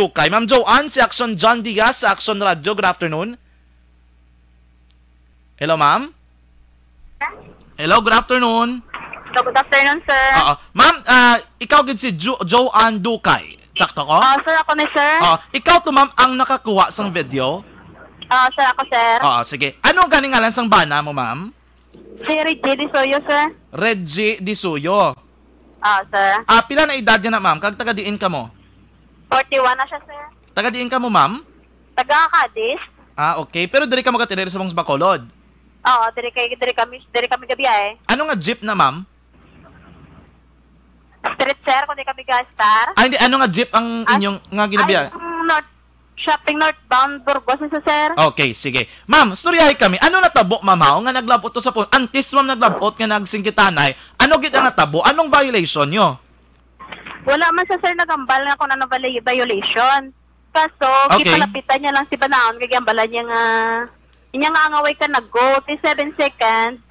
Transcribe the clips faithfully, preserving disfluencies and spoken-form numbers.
Dukay. Ma'am Joanne, si Action John Diaz sa Action Radio. Good afternoon. Hello, ma'am? Hello, good afternoon. So, good afternoon, sir. Oo. Ma'am, ah, ikaw gid si Jo-, Joanne Dukay. Sakto ko? Ah, sir, ako ni sir. Oo. Ikaw to, ma'am, ang nakakuha sang video? Ah, sir, ako, sir. Oo, sige. Ano ang gani ngalan sang bana mo, ma'am? Si Reggie Disuyo, sir. Reggie Disuyo. Ah, sir. Ah, pila na edad niya na, ma'am? Kag taga diin ka mo? Forty-one na siya, sir. Taga diin ka mo, ma'am? Taga Cadiz. Ah, okay. Pero diri ka magkatira sa Mons Bacolod? Oo, diri kay, diri kami, diri kami gabi ay. Ano nga jeep na, ma'am? Street, sir, kung di kami ga-star. Ah, hindi. Ano nga jeep ang Ah, inyong nga ginabiya? Ay, ang North, shopping northbound, Burgos, isa, sir. Okay, sige. Ma'am, storyahay kami. Ano natabo, ma'am, ha? O nga naglabot to sa phone? Antes, ma'am, naglabot nga nagsinggitanay. Ano gid ang natabo? Anong violation nyo? Wala man sa, sir, nagambal nga kung ano vali-, violation. Kaso, Okay. gipalapitan niya lang si Banaon, kay giambalan niya nga, niya nga angaway ka nag-go, ti seven seconds.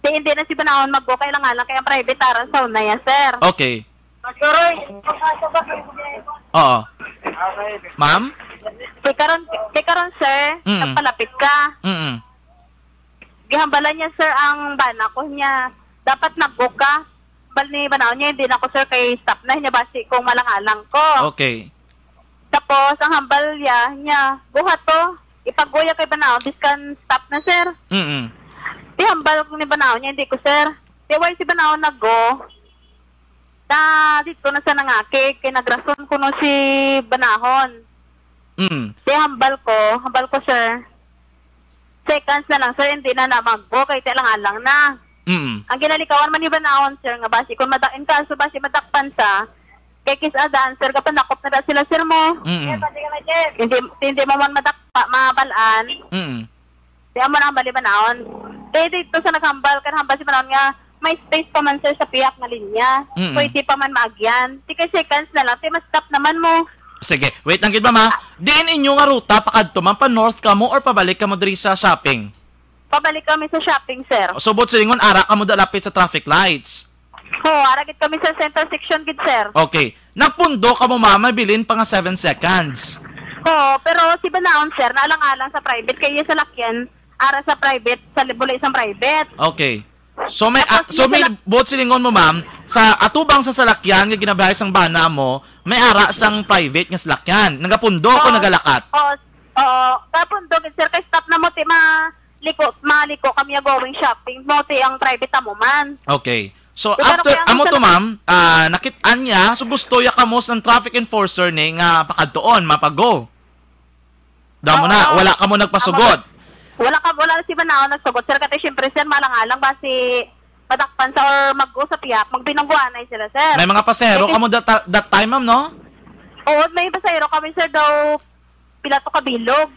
Di, hindi na si Banaon mag-go, kay lang nga lang, kay ang private ara sa una yan, sir. Okay. Oo. Ma'am? Kay karon, kay karon, sir, Mm. nagpalapit ka. Mm-mm. Gihambalan niya, sir, ang bana ko niya. Dapat nag-go ka. Bal ni Banaon niya, hindi na ko, sir, kay stop na niya basi kung malang-alang ko. Okay. Tapos, ang hambal niya, niya, "Guha to. Ipag-uya kay Banaon, biskan stop na, sir." Mm-mm. Di hambal ko ni Banaon niya, hindi ko, sir. Di why si Banaon nag-go? Na dito na sa nangakig, kay nagrason kuno si Banahon. Mm. Di hambal ko, hambal ko, sir. Seconds na lang, sir, hindi na na mag-go, kay ti alang-alang na. Mm. Ang ginalikawan man ni Banaon, sir, nga basi kung madak-, in kaso basi madakpan sa, kay kis-a daan, sir, gapanakop na da sila, sir, mo. Mm. Hindi, hindi mo man madakpa, mabalaan. Mm. Di amo na ang bali Banaon. Kay dito sa naghambal, kan hambal si Banaon nga, may space pa man, sir, sa pihak nga linya. Mm. Pwede pa man maagyan. Di kay seconds na lang, ti ma-stop naman mo. Sige, wait lang gid, ma'am, ha? Diin inyo nga ruta pakadto, ma'am? Pa north kamo or pabalik kamo diri sa shopping? Pabalik kami sa shopping, sir. So, buot silingon, ara kamo da lapit sa traffic lights? Oo, ara gid kami sa center section gid, sir. Okay. Nagpundo kamo, ma'am, may bilin pa nga seven seconds. Oo, pero si Banaon, sir, naalang-alang sa private, kay iya salakyan, ara sa private, sa libulay sang private. Okay. So, may, Tapos ah, so, may may sala- buot silingon mo, ma'am, sa atubang sa salakyan nga ginabiyahe sang bana mo, may ara sang private nga salakyan. Nagapundo ko Oo. nagalakat. Oo, oo. Kapundo gid, sir, kay stop na mo, ti ma-, liko, maliko kami ya going shopping. Mo, ti ang private amo man. Okay. So, Pero after, kaya amo sa to, ma'am, ah, nakit-an niya, so gusto ya kamo sang traffic enforcer ni nga pakadtuon, mapag-go. Damo na, Oo. wala kamo nagpasugot. Wala ka, wala si Banaon nagsugot, sir. Kati, siyempre, sir, malang-alang ba si madakpan sa or mag-go sa pihak, magbinungguanay sila, sir. May mga pasahero May kamo that, that time, ma'am, no? Oo, may pasahero kami, sir, daw pila to kabilog.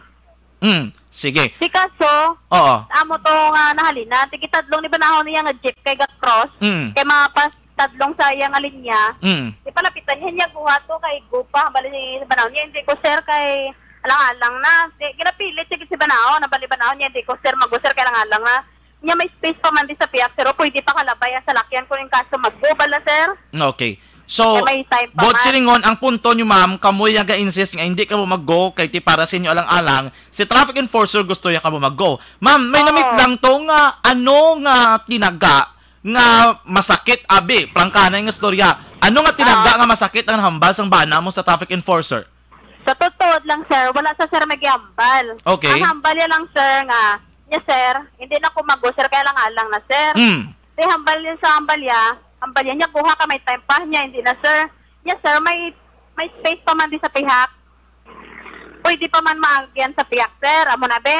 Mm, sige. Si kaso, Oo. amo to nga nahalinan. Tigitadlong ni Banahon niya nga jeep kay ga-cross. Mm. Kay mga pas-, tadlong sa iya nga linya. Mm. Ipalapitan niya niya, "Guha to kay gupa." Bali ni Banaon niya, "Hindi ko, sir, kay alang-alang na." Di, ginapilit siya si Banaon. Ang bali Banaon niya, "Hindi ko, sir, mag-, sir, kay alang-alang na." Niya may space pa man di sa pihak, sir. O, pwede pa kalabay ang salakyan kung in kaso mag-go bala, sir. Okay. So, Kay may time pa buot man. silingon, ang punto nyo, ma'am, kamo yung ga-insist nga hindi kamo mag-go kay ti para sa inyo alang-alang, si traffic enforcer gusto ya kamo mag-go. Ma'am, may Oo. namit lang to nga ano nga tinaga nga masakit, abi, prangkanay nga storya. Ano nga tinaga Ah. nga masakit ang hambal sang bana mo sa traffic enforcer? Sa totoo lang, sir, wala sa sir may giambal. Okay. Ang hambal niya lang, sir, nga, niya, sir, hindi na ko mag-go, sir, kay alang-alang na, sir. Mm. Di hambal niya sa hambal niya, hambal niya, niya, "Guha ka, may time pa niya, hindi na, sir." Niya, sir, may, may space pa man di sa pihak. Pwede pa man maagyan sa pihak, sir. Amo na, be.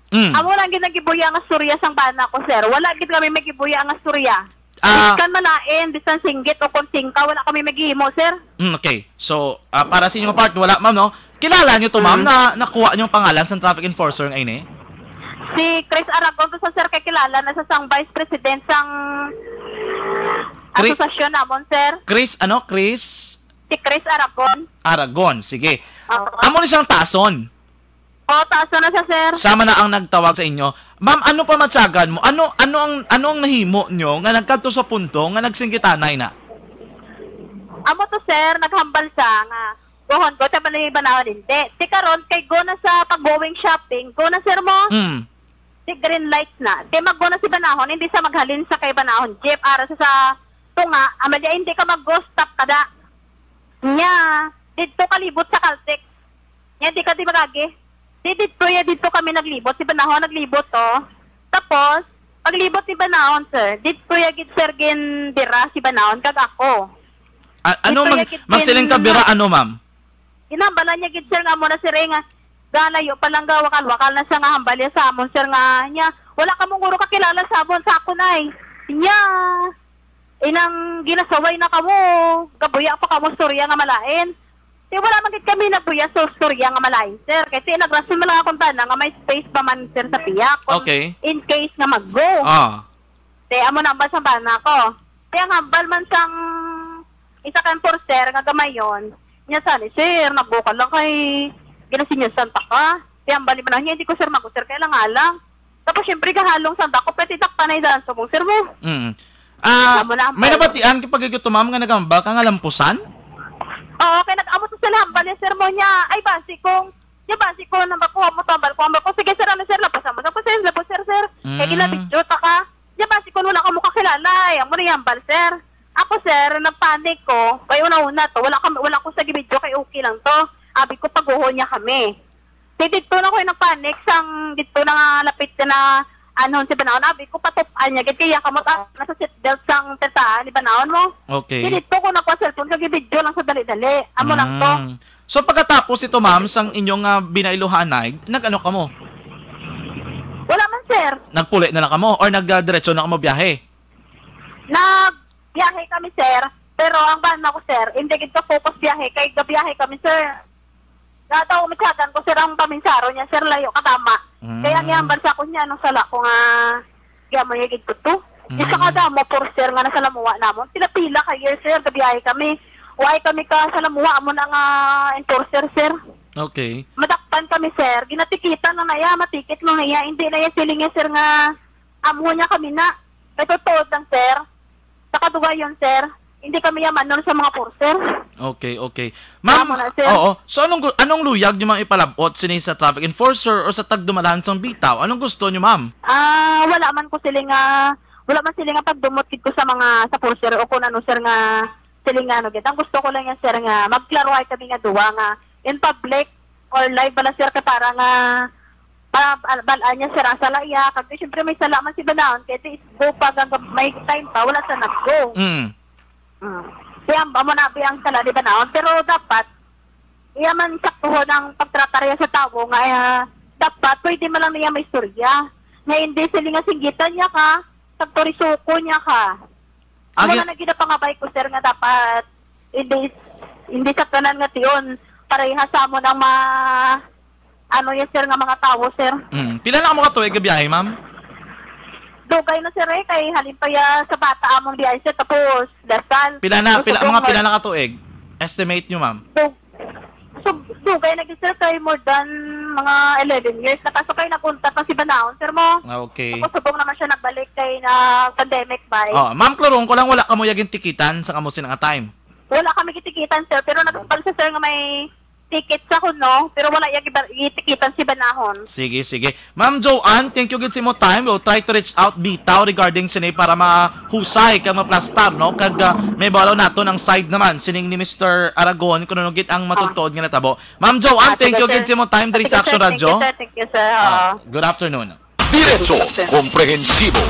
Mm. Amo lang gid ang gibuya nga storya sang bana ko, sir. Wala gid kami may gibuya nga storya. Ah. Bisan malain, bisan singgit o kung singka, wala kami maghihimo, sir. Mm, okay. So, ah, para sa inyong part, wala, ma'am, no? Kilala niyo to, ma'am, Mm. na nakuha niyo ang pangalan sa traffic enforcer nga ini? Si Chris Aragon to sa, sir, kay kilala na sa sang vice president sang Chri-, asosasyon namon, sir. Chris, ano? Chris? Si Chris Aragon. Aragon, sige. Oo. Amo ni siyang tason? Oo, tason na siya, sir. Siya man na ang nagtawag sa inyo. Ma'am, ano pa matyagan mo? Ano, ano ang, ano ang nahimo nyo nga nagkadto sa punto nga nagsinggitanay na? Amo to, sir, naghambal siya nga Gohon ko, tabi ni Banahon, hindi. Ti karon, kay go na sa pag-going shopping, go na, sir mo. Hmm. Ti green light na. Ti mag-go na si Banahon, hindi sa maghalin sa kay Banahon jeep, ara sa, sa tunga, amalya, hindi ka mag-go, stop ka da. Nya, didto ka libot sa Caltex. Nya, di ka di magagi. Di didto ya, didto kami naglibot. Si Banahon naglibot, oh. Tapos, paglibot ni Banahon, sir, didto ya gid, sir, gindira si Banahon, kag ako. A-, ano, Didto mag-, ya gid magsiling ka, gin- bira, ano, ma'am? Ginhambalan niya gid, sir, nga amo na, sir, eh, nga galayo pa lang, ga, wakal-wakal na siya nga hambal niya sa amon, sir, nga niya, wala ka mong guro kakilala sa amon, sa akon, ay. Niya, inang ginasaway na kamo, gabuya pa kamo, storya nga malain. Ti wala man gid kami nagbuya sa storya nga malain, sir. Kay ti nagrason man lang akong bana nga may space pa man, sir, sa piyak. Kung Okay. in case nga mag-go. Ah. Ti amo na ang basa bana ko. Ti ang hambal man sang isa ka enforcer nga gamayon, niya sa ni, "Sir, nagbuka lang kay ginasinyasan ta ka." Ti ang bali man niya, "Hindi ko, sir, mago, sir, kay lang alang." Tapos, syempre, gahalong sanda ko, pwede dakpan na yung daan subong, sir mo. Mm. Ah, Amo na ang may pwede. nabatian ka pag ito, ma'am, nga nagambal ka nga lampusan? Oo, kay nag-amo to sila hambal yung, sir mo niya. Ay, basi kung, yung basi ko, nang bakuha mo, tambal ko, hambal ko, "Sige, sir, ano, sir, lapusan mo." Tapos, sir, lapos, sir, sir. Kay Mm. ginabidyo ta ka. Di ba, si kun wala ka mo kakilala, eh. Amo na yung hambal, sir. Ako, sir, nagpanik ko. Kay una-una to, wala ka, wala ko sa gibidyo kay okay lang to. Abi ko, paguho niya kami. Di dito na ko yung nagpanik, sang dito na nga lapit na na, ano, si Banaon. Abi ko, patupan niya. Gid kaya kamot, ah, nasa seatbelt sang teta ni Banaon mo. Okay. Di dito ko nakuha cellphone, kag gibidyo lang sa dali-dali. Amo lang to. Mm. So, pagkatapos ito, ma'am, sang inyong, ah, binailuhanay, nag-ano ka mo? Wala man, sir. Nagpuli na lang ka mo or nag, ah, diretso na ka mo biyahe? Nagbiyahe kami, sir. Pero ang bana ko, sir, hindi gid ka focus biyahe. Kay gabiyahe kami, sir. Nataw, umitsagan ko, sir, ang paminsaro niya, sir, layo ka tama. Mm. Kaya ang yambal sa akon niya, anong sala ko nga, kaya mo niya gid ko to. Mm. Isa ka damo, for sir, nga nasa Lamuwa namon. Pila-pila ka years, sir, gabiyahe kami. Why kami ka sa Lamuwa, amo na nga enforcer, sir. Okay. Madakpan kami, sir. Ginatikitan na naya, matikit na naya. Hindi na ya siling niya, sir, nga amo niya kami na. Kay totoo lang, sir. Sa kadugayon, sir, hindi kami yaman nun sa mga forcer. Okay, okay. Ma'am, Tama na, sir. oo. So, anong gu-, anong luyag niyo, ma'am, ipalabot sini sa traffic enforcer or sa tagdumalahan sang bitaw? Anong gusto niyo, ma'am? Ah, wala man ko siling nga, wala man siling nga pagdumot gid ko sa mga, sa forcer o kung ano, sir, nga siling nga ano gid. Ang gusto ko lang yan, sir, nga magklaruhay kami nga duwa nga in public or live bala, sir, kay para nga pa-, bal-, bal-an niya, sir, ang sala iya. Kag di, siyempre, may sala man si Banaon, kay di go pa, hanggang may time pa, wala sa nag-go. Mm. Mm. Kaya amo na bi ang sala ni Banaon. Pero dapat, iya man saktuhon ang pagtratar niya sa tawo nga, ah, dapat pwede man lang niya maistorya. Nga hindi sila nga singgitan niya ka, pagturisoko niya ka. Amo Agi- na naging pangabay ko, sir, nga dapat hindi, hindi sa tanan nga tion, pareha sa amo ng ma-, ano yan, sir, nga mga tawo, sir. Mm. Pila na ka mo katuig nga biyahe, ma'am? Dugay na, sir, eh, kay halin pa ya sa bata among biyahe, sir, tapos dasal. Pila na, Tapos pila, mga pila na katuig? Estimate nyo, ma'am? Dug-, so, dugay na gid, sir, kay more than mga eleven years na. Kaso kay nag-untat na si Banaon, sir, mo. Ah, okay. Tapos subong naman siya nagbalik kay na pandemic, bay. Oh, ma'am, klaro ko lang, wala ka mo yagin tikitan sa kamo sina nga time. Wala kami gitikitan, sir, pero nagpal sa, sir, nga may ticket sa kuno, pero wala ya giba-, gitikitan si Banahon. Sige, sige. Ma'am Joanne, thank you gid sa imo time. We'll try to reach out bitaw regarding sini para mahusay kag maplastar, no? Kag, ah, may balaw naton ang side naman sining ni Mister Aragon kung ano gid ang Ah. matudtuod nga natabo. Ma'am Joanne, Ah, thank sige, you gid sir. sa imo time diri Sige, sa Action sir. Thank you, Radio. sir. Thank you, sir. Ah, Oo. good afternoon. Diretso, komprehensibo.